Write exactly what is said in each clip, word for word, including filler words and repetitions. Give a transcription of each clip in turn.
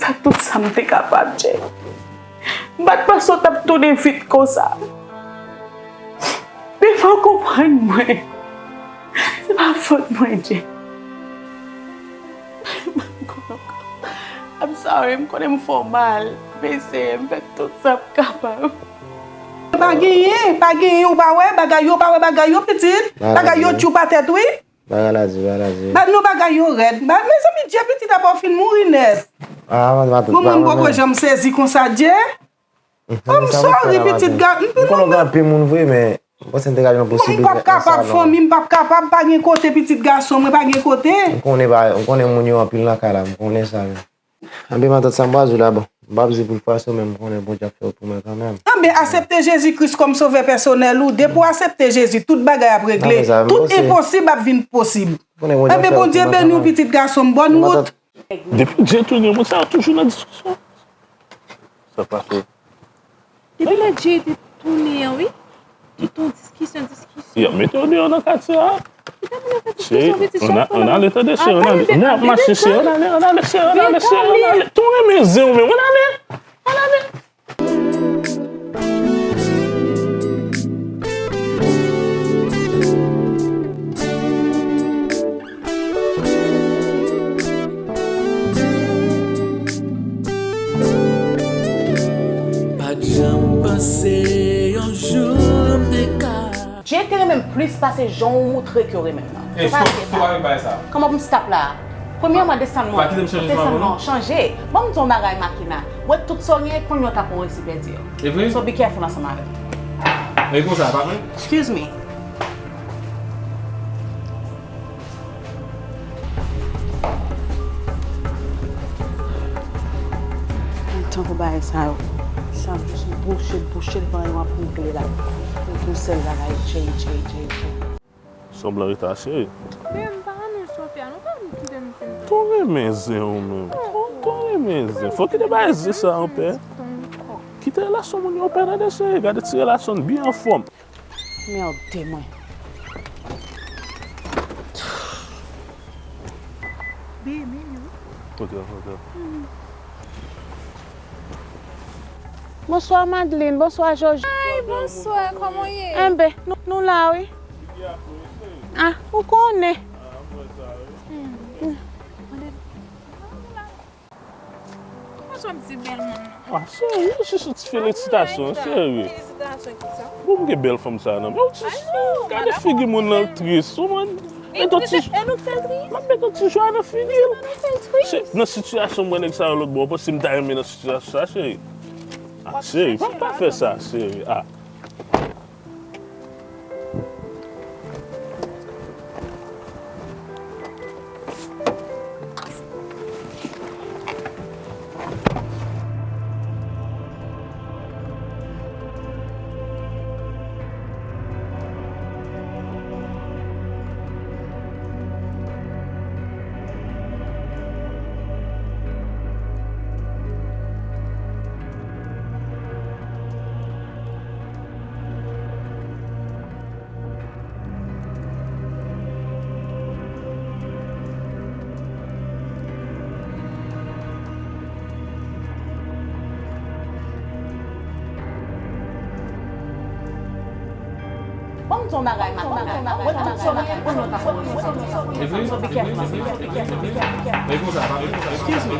Ak tout sa m te kapab, Jay. M pa t panse w t ap tounen vit konsa. Defwa w konprann mwen. Se pa fòt mwen, Jay. I'm sorry, m konnen m fè w mal. M eseye, m fè tout sa m kapab. Pa genyen, pa genyen, ou pa wè bagay yo, ou pa wè bagay yo, pitit. Bagay yo tchoup atè, wi. Bagay la di, bagay la di. Ba nou bagay yo rèd. Ba, mezanmi, Dye pitit apa w fin mouri nèt. Ah, man, man, Bon, moun poko janm sezi konsa, Dye. Oh, m sorry, pitit ga-, m konnen w gen anpil moun vre, men m panse n te ka jwenn yon posiblite nan salon. M p ap kapab, fanmi, m p ap kapab, pa gen kote, pitit gason mwen, pa gen kote. M konnen pa, m konnen moun yo anpil nan kay la, m konnen sa, men. Anben, matant, sa m pral di w la, bon, m p ap di pou l fwasyonn, men m konnen Bondye ap fè l pou mwen kanmenm. Anben, aksepte Jezi Kris kòm sovè pèsonèl ou. Depi w aksepte Jezi, tout bagay ap regle. Tout enposib ap vin posib. Anben, Bondye beni w, pitit gason m. Bòn wout. Depi Dye tounen moun sa yo toujou nan diskisyon. Sa pase. Depi lè Dye te tounen an, wi. Tout yon diskisyon, diskisyon. Y ap mete w deyò nan katye a. Kite moun yo fè diskisyon, pitit, chak fwa. Ann ale, tande, cheri, ann ale. Nou ap mache, cheri, ann ale, ann ale, cheri, ann ale, cheri, ann ale. Tou renmen zen ou menm, ann ale. Ann ale. Pa t janm panse yon jou m te ka. Jay te renmen m plis pase jan w moutre ke w renmen m nan. Ey, stop, stop avèk bagay sa. Kòman pou m stop la? Premyèman, desann mwen. Pa kite m chanje sou avè w, non. Desann mwen, chanje. Ban m di w yon bagay, Makina. Wè tout sa w genyen, kounye a w ta pran resi pèdi yo. E vre? So be careful ansanm avè m. E konsa, pa vre? Excuse me. Tankou bagay sa yo. Chak jou se bullshit, bullshit, pandan yo ap regle la. Yon sèl bagay, Jay, Jay, Jay, Jay. Sanblan rete a, cheri. Men m pa renmen Sofia, nou pa vin kite m fin. Tou renmen zen ou menm. Tou, tou renmen zen. Fò kite bagay zen sa anpè. Kite relasyon moun yo anpè, tande, cheri. Gade ti relasyon n byen anfòm. Merde mwen. Bebe, non. Kote, kote. Bonswa, Madeline. Bonswa, Georges. Ay, bonswa. Kòman w ye? Enben, nou, nou la, wi. Ah, ou konnen. Hmm. Kòman w ap di bèl moun nan? Ah, cheri, jis yon ti felisitasyon, cheri. Felisitasyon pou sa? Bon, m gen bèl fanm sa nan men w, ti, gade figi moun nan tris, ou konprann? Mete yon ti, e nou k fè l tris? M ap mete yon ti jwa nan figi l. Nan sitiyasyon mwen nèg sa yo lòt bò, w panse m ta renmen nan sitiyasyon sa, cheri? Ah, cheri, pa, pa fè sa, cheri. Ah. Ban m di w yon bagay, Makina. Wè tout sa w gen, kounye a w ta pran resi pèdi yo. So be careful. Excuse me.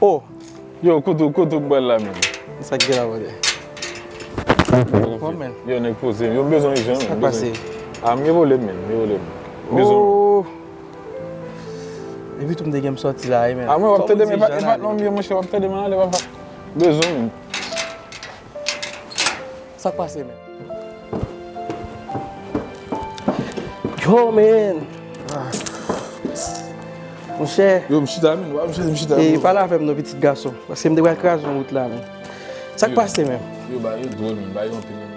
Oh! Yo, kote w, kote w m pral la menm? Sa k gen la, brother? Yo, nèg poze, yo, m bezwen yon jan, sa k pase? Ah, m gen pwoblèm, menm, m gen pwoblèm. M bezwen. Oh! Epi tou m te gen m sòti la, wi, men. Ah, mwen, w ap tande m, e pa, e pa non, byen, monchè, w ap tande m ale, papa. Bezwen, menm. Sa k pase, men? Yo, men! Monchè. Yo, m chita, men. W ap chita, m chita. E, pale avè m non, pitit gason. Paske m te pral kraze yon wout la, men. Sa k pase, men? Yo, ba yo dwòl, men. Ba yo anpil, men.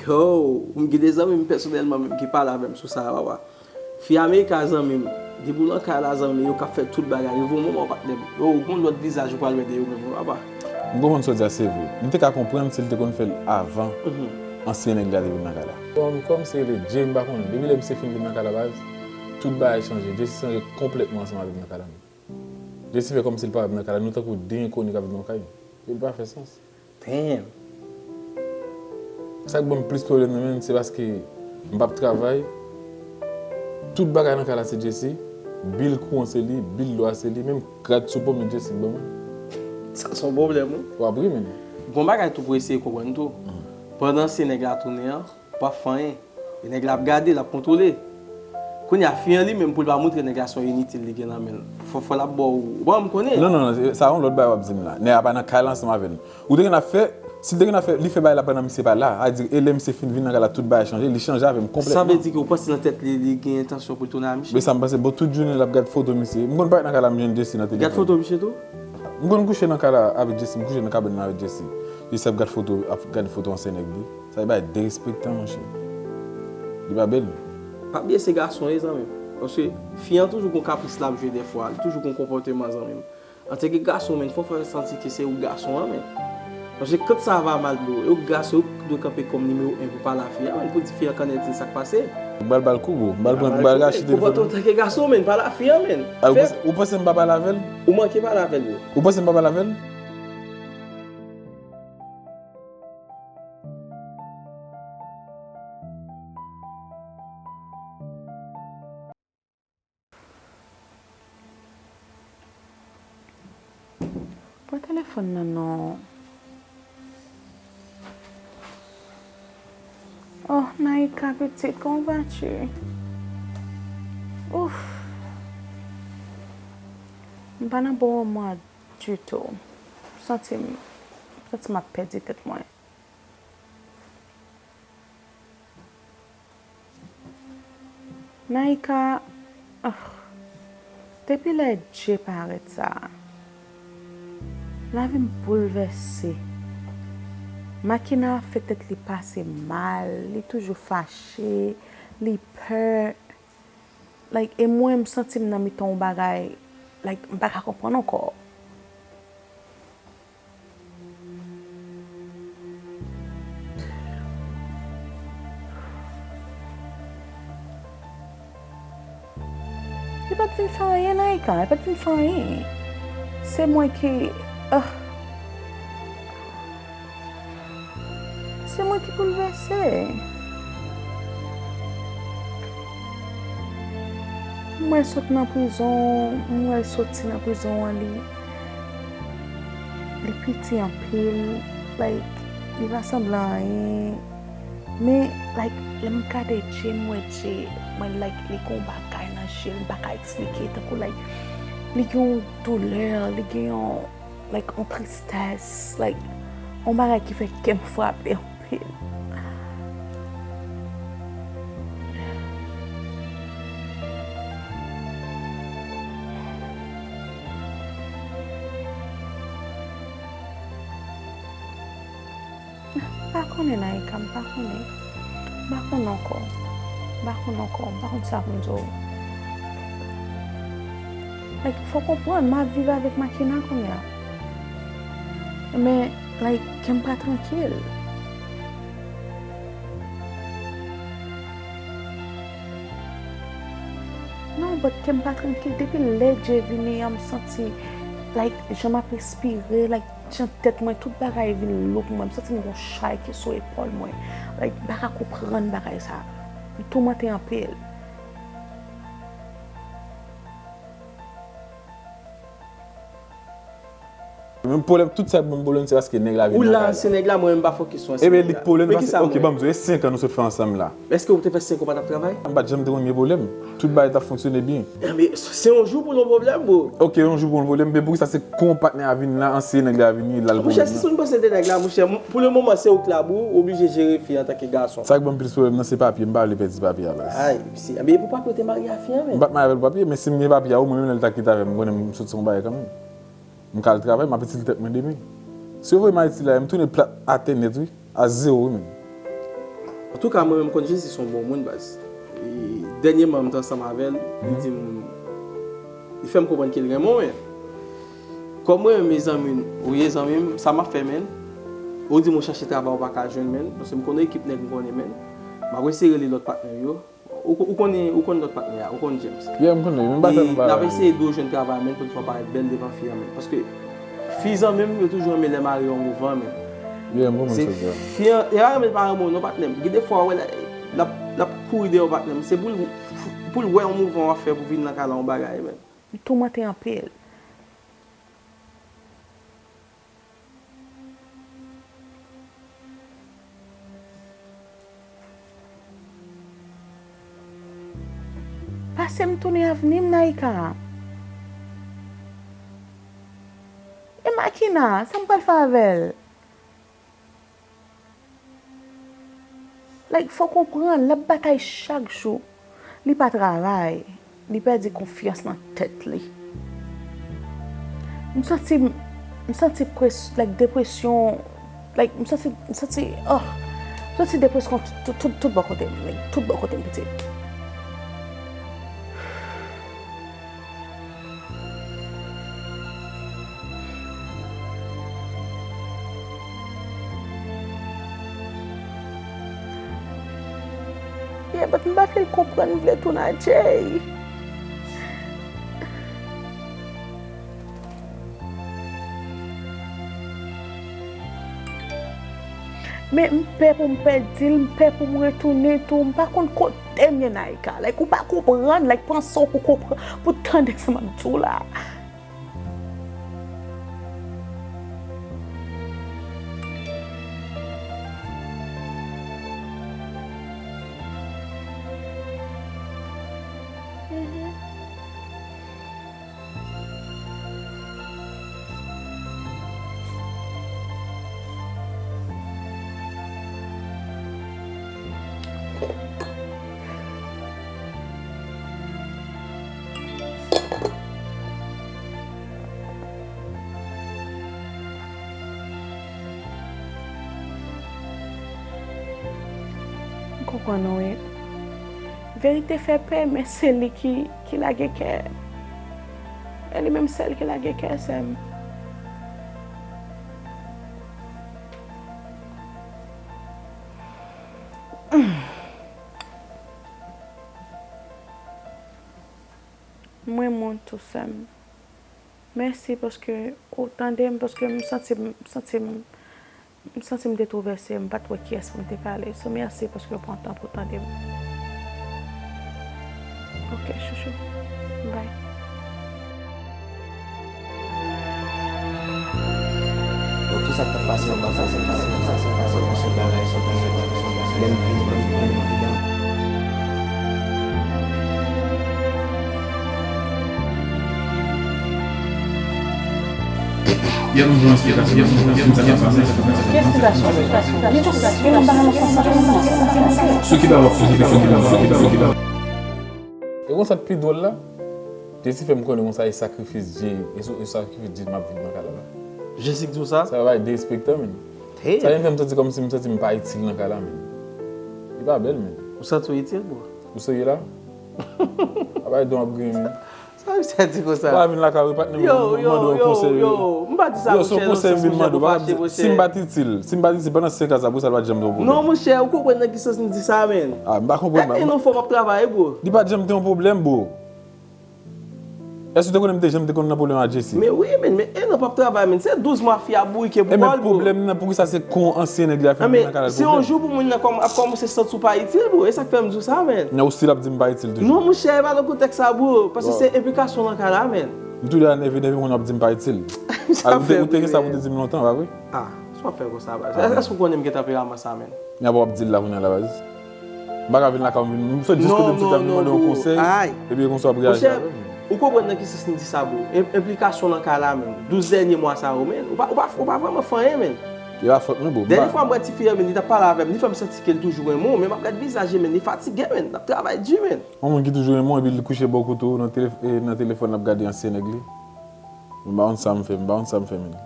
Yo, m gen de zanmi m pèsonèlman menm ki pale avè m sou sa, papa. Fi Amerik la zanmi m, depi w nan kay la zanmi, yo k ap fè tout bagay, rive yon moman w pa t menm, yo, ou gon lòt vizaj ou pral wè de yo menm, papa. M konprann sa w di a, se vre. M te ka konprann si l te konn fè l avan ansyen nèg la te vin nan kay la. Kòm, kòm se rele Jay, m pa konnen. Depi lè misye fin vin nan kay la, baz, tout bagay chanje. Jesse chanje konplètman ansanm avè m nan kay la menm. Jesse fè kòmsi l pa wè m nan kay la, nou tankou de enkoni k ap viv nan yon kay. Li pa fè sans. Damn. Sa k ban m plis pwoblèm nan menm, se paske m p ap travay. Tout bagay nan kay la se Jesse. Bil kouran se li, bil dlo a se li, menm grad sou pon men Jesse k ban mwen. Sa se yon pwoblèm, wi. W ap ri, men. Gon bagay tou pou eseye konprann tou. Pandan se nèg la tounen an, w p ap fè anyen. E nèg la ap gade, l ap kontwole. Kounye a, fi an li menm, pou l pa montre nèg la se yon initil li gen nan men l. Fò, fò l ap ba w, bon, m konnen. Non, non, non, sa yon lòt bagay w ap di m la. Nèg la pa nan kay la ansanm avè l. Ou te gen ap fè, si l te gen ap fè, li fè bagay la pandan misye pa la. A di, e lè misye fin vin nan kay la, tout bagay chanje, li chanje avè m konplètman. Sa vle di ke ou panse nan tèt li, li gen entansyon pou l tounen a misye? Men sa m panse, bon, tout jounen l ap gad foto misye. M konn parèt nan kay la, m jwenn Jesse nan telefòn. Gad foto misye tou? M konn kouche nan kay la avèk Jesse, m kouche nan kabann nan avèk Jesse. Jesse ap gad foto, ap gad foto ansyen nèg li. Sa se bagay derespektan, monchè. Li pa bèl. Pa bliye se gason ye, zanmi m. Paske fi an toujou gon kapris l ap jwe dèfwa, li toujou gon konpòteman, zanmi m. Antanke gason, men, fò w fè l santi ke se ou gason an, men. Paske quand ça va mal, bro, e ou gason, ou dwe kanpe kòm nimewo en pou pale a fi an, men, pou di fi an kanèt di sa k pase. M pral ba l kou, bro. M pral pran, m pral rache telefòn nan. Ou antanke gason, men, pale a fi an, men. Ah, ou panse, ou panse m pa pale avè l? Ou manke pale avè l, bro. Ou panse m pa pale avè l? Pran telefòn nan non. Oh, Naïka pitit, comment vas-tu? Ouf. M pa nan bon moman ditou. M santi m, m santi m ap pèdi tèt mwen. Naïka, ah, depi lè Jay parèt sa, lavi m boulvèse. Makina ap fè tèt li pase mal, li toujou fache, li pè. Like, e mwen, m santi m nan mitan yon bagay, like, m pa ka konprann ankò. Li pa t vin fè anyen, Naïka, li pa t vin fè anyen. Se mwen ki, ah. Se mwen ki boulvèse. M wè l sot nan prizon, m wè l soti nan prizon an, li, li piti anpil, like, li pa sanble anyen. Men, like, lè m gade Jay, m wè Jay, mwen, like, li gon bagay nan je l, m pa ka eksplike, tankou, like, li gen yon doulè, li gen yon, like, yon tristès, like, yon bagay ki fè kè m frape anpil. M pa konnen, Naïka, m pa konnen. M pa konnen ankò. M pa konnen ankò. M pa konn sa pou m di w. Like, fò w konprann, m ap viv avèk Makena kounye a. Men, like, kè m pa trankil. But kè m pa trankil. Depi lè Jay vini an, m santi, like, jan m ap respire, like, jan tèt mwen, tout bagay vin lou pou mwen. M santi m gon chay ki sou epòl mwen. Like, m pa ka konprann bagay sa. M toumante anpil. Men pwoblèm, tout sa k ban m pwoblèm, se paske nèg la vin nan kay la. Ou la, se nèg la, mwen menm m pa fokis sou nèg la. Ebe, li pwoblèm, paske, ok, ban m di w, e senk an nou sot fè ansanm la. Èske ou te fè senk an w pa t ap travay? M pa t janm te konn gen pwoblèm. Tout bagay t ap fonksyone byen. Enben, se yon jou pou yon pwoblèm, bro. Ok, yon jou pou yon pwoblèm, men poukisa se kon patnè a vin la, an se nèg la vini, l al pwoblèm nan? Monchè, si sou n panse de nèg la, monchè, pou le moman, se ou k la, bro, ou oblije jere fi an antanke gason. Sa k ban m plis pwoblèm nan, se papye, m pa vle pèdi papye a, baz. Ay, si, enben, e pou papye ou te marye a fi an, men. M pa t marye avè l pou papye, men si m gen papye a, omwen menm lè l ta kite avè m, m konnen m soti yon bagay kanmenm. M ka al travay, m ap itil tèt mwen demen. Si yo voye m Ayiti la, m tounen plat atè nèt, wi. A zewo, wi, menm. Antouka, mwen menm, m konn Jezi se yon bon moun, baz. E, dènyèman, m te ansanm avè l, li di m, li fè m konprann ke l renmen w, men kòm mwen menm, e zanmi, ou ye zanmi m, sa m ap fè, menn, ou di m ou chache travay, ou pa ka jwenn, menn, paske m konn ekip nèg m konnen, menn, m ap eseye rele lòt patnè m yo. Ou, ou konnen, ou konn lòt patnè a, ou konn James. Yeah, m konnen, men m pa fè nou bagay. N ap eseye di w jwenn travay, men pou l fè w parèt bèl devan fi an, men. Paske fi zanmi m yo toujou renmen lè mari yo an mouvan, men. Yeah, m konprann sa w di a. Fi an, e pa renmen l pa renmen w non, patnè m. Gen de fwa, w wè, l ap, l ap kouri dèyè w, patnè m. Se pou l, pou l wè yon mouvan w ap fè pou vin nan kay la, yon bagay, men. M toumante anpil. Pase m tounen avni m, Naïka. E Makina, sa m pral fè avè l? Like, fò w konprann, l ap batay chak jou. Li pa travay. Li pèdi konfyans nan tèt li. M santi, m santi pres-, like, depresyon, like, m santi, m santi, oh, m santi depresyon tout, tout, tout, tout bò kote m, like, tout bò kote m, pitit. Yeah, but m pa vle l konprann, m vle tounen a Jay. Men m pè pou m pèdi l, m pè pou m retounen tou, m pa konn kote m ye, Naïka. Like, ou pa konprann, like, panse w pou konprann, pou tande sa m ap di w la. M konprann ou, wi. Verite fè pè, men se li ki, ki lage kè. E li menm sèl ki lage kè, sè m. Mwen, moun tou, sè m. Mèsi paske ou tande m, paske m santi m, m santi m, m santi m te twavèse, m pa t wè kiyès pou m te pale. So, mèsi paske w pran tan pou w tande m. Ok, chouchou. Bye. Donk, tout sa k t ap pase anba sa, se pa, se pa, se pa, se pa, se pa yon sèl bagay, se pa yon sèl bagay. Lè m vin, lè m vin andidan. Y ap jwenn esplikasyon, y ap jwenn esplikasyon, sa k ap pase, sa k ap pase. Ki esplikasyon? Li jis, li nan bagay nan sans sa, nan sans sa. Sou ki bagay w ap poze kesyon, ki bagay, sou ki bagay, sou ki bagay? E konsa, pi dwòl la, Jezi fè m konnen konsa e sakrifis Dye, e sou, e sakrifis Dye m ap viv nan kay la la. Jezi k di w sa? Sa bay derespektan, menn. Damn. Sa vin fè m santi kòmsi m santi m pa itil nan kay la, menn. Li pa bèl, menn. Ou santi w itil, bro? Ou serye la? A bay don ap griyen, menn. Sa misye di konsa? Ou pa vin lakay ou, patnè m, yo, mande yon konsèy. Yo, m pa di sa, yo, se yon konsèy m vin mande w. Si m pa t itil, si m pa t itil pandan senk an sa, pou sa l pa t janm te yon pwoblèm. Non, monchè, ou konprann nan ki sans m di sa, menn? Ah, m pa konprann. Gad ki nan fòm ap travay, bro. Li pa t janm te yon pwoblèm, bro. Èske w te konnen m te janm te konn nan pwoblèm ak Jesse? Men wi, men, men en an p ap travay, men. Se douz mwa fi a bourike pou kò l, bro. Pwoblèm nan, poukisa se kon ansyen nèg li a fè moun nan ka al pwoblèm? Se yon jou pou moun nan kòm-, ap kòmanse santi w pa itil, bro. E sa k fè m di w sa, men. Men ou still ap di m pa itil toujou? Non, monchè, e pa nan kontèks sa, bro. Paske se enplikasyon nan ka la, men. M toujou a nève, nève moun ap di m pa itil. Sa fè m ri, men. Ou te gen sa pou te di m lontan, pa vre? Ah, sa w ap fè konsa, baz? Èske w konnen m gen tanperaman sa, men? Men apa w ap di l la kounye a la, baz? M pa ka vin lakay ou, m vin, m sot jis kote m sot ap vin mande yon konsèy, epi konsa w ap reyaji avè m. Ou konprann nan ki sans m di sa, bro? En-, enplikasyon nan ka la, men. Douz dènye mwa sa yo, men. Ou pa, ou pa, ou pa vrèman fè anyen, men. E pa fòt mwen, bro. Dènye fwa m wè tifi a, men, li t ap pale avè m, li fè m santi ke l toujou renmen w, men m ap gad vizaj li, men, li fatige, men, l ap travay di, men. Yon moun ki toujou renmen w, epi l kouche bò kote w nan telef-, e, nan telefòn, l ap gade ansyen nèg li. M pa konn sa m fè, m pa konn sa m fè, men.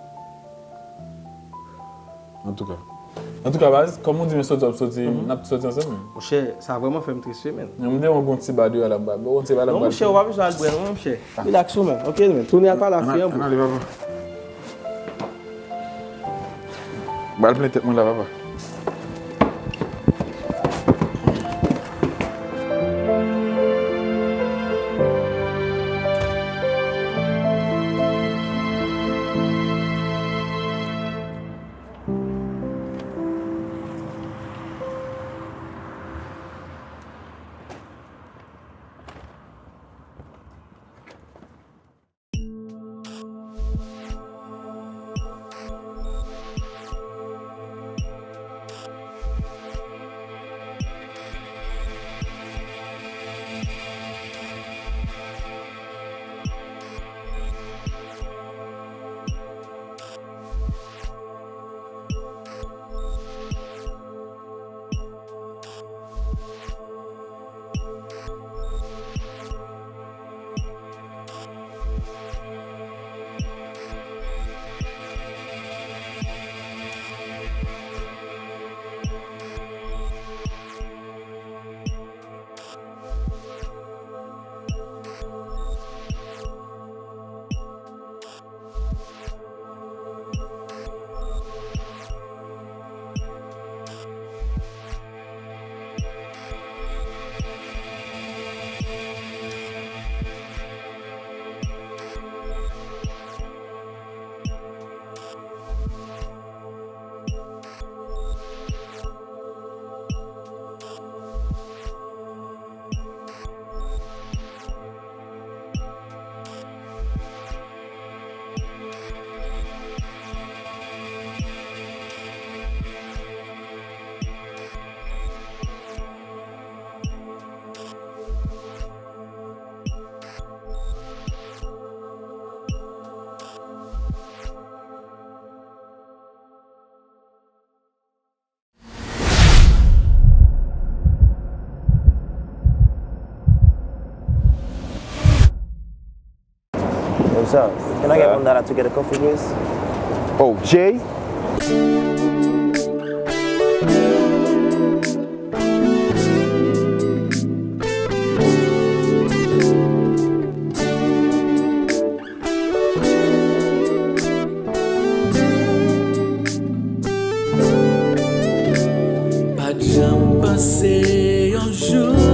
Antouka. Antouka, baz, kòm ou di, men soti w ap soti, n ap soti ansanm, men. Monchè, sa vrèman fè m tris, wi, men. Men m te wè w gon ti ba deyò la, m ba, bon, ti ba la, m ba. Non, monchè, ou pa bezwen al bwè, non, monchè. Relax ou, men. Ok, men. Tounen al pale ak fi an, bro. Ann ale, papa. M al plen tèt mwen la, papa. What's up? Can I get one dollar to get a coffee, please? Oh, Jay? Pa t janm panse yon jou